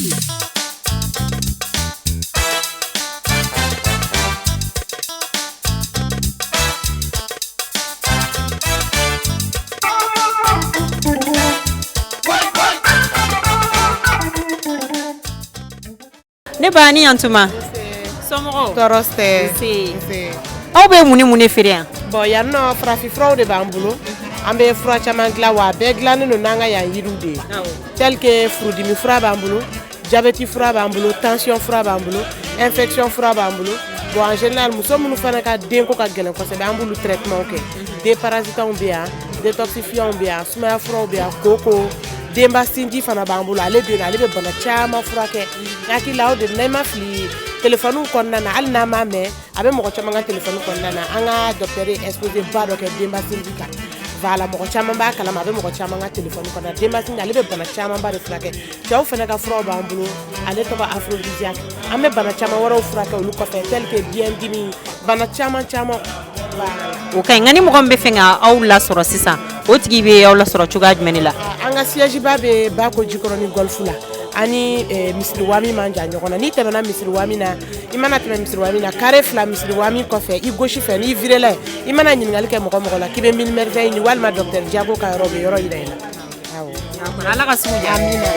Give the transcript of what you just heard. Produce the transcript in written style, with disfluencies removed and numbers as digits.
Ne ba ni yantuma. Somɔgɔw? Tɔɔrɔ tɛ. Nse. Aw bɛ mun ni mun de feere yan? Bon, yan nɔ, farafinfuraw de b'an bolo. An bɛ fura caman dilan, wa a bɛɛ dilannen don n'an ka yan yiriw de ye, tel que furudimi fura b'an bolo, jabɛti fura b'an bolo, tension fura b'an bolo, infection fura b'an bolo. Bon, en général, muso minnu fana ka denko ka gɛlɛn kosɛbɛ, an b'olu traitement kɛ. Déparasitant bɛ yan, détoxifiant bɛ yan, sumaya furaw bɛ yan, koko denba sinji fana b'an bolo. Ale bɛ yen, ale bɛ bana caman furakɛ. N hakili la, o de n'a ma fili telefɔniw kɔnɔna na, hali n'an m'a mɛn, a bɛ mɔgɔ caman ka telefɔni kɔnɔna na. An ka docteur ye exposé ba dɔ kɛ denba sinji kan. Voilà, mɔgɔ caman b'a kalama, a bɛ mɔgɔ caman ka telefɔni kɔnɔ. Denba sinji, ale bɛ bana camanba de furakɛ. Cɛw fana ka furaw b'an bolo, ale tɔgɔ aphrodisiaque. An bɛ bana caman wɛrɛw furakɛ olu kɔfɛ, tel que biyɛn dimi, bana caman caman, voilà. O ka ɲi, nka ni mɔgɔ min bɛ fɛ ka aw lasɔrɔ sisan, o tigi bɛ aw lasɔrɔ cogoya jumɛn de la? An ka siège ba bɛ Bako Jikɔrɔni Golf la, ani misiri wami man jan ɲɔgɔn na. N'i tɛmɛna misiri wami na, i mana tɛmɛ misiri wami na, carré 2 misiri wami kɔfɛ, i gauche fɛ, n'i virela yen, i mana ɲininkali kɛ mɔgɔ mɔgɔ la k'i bɛ Mille Merveilles ɲini walima docteur Diago ka yɔrɔ, u bɛ yɔrɔ yira i la, awɔ. Ala ka sugu diya. Amina.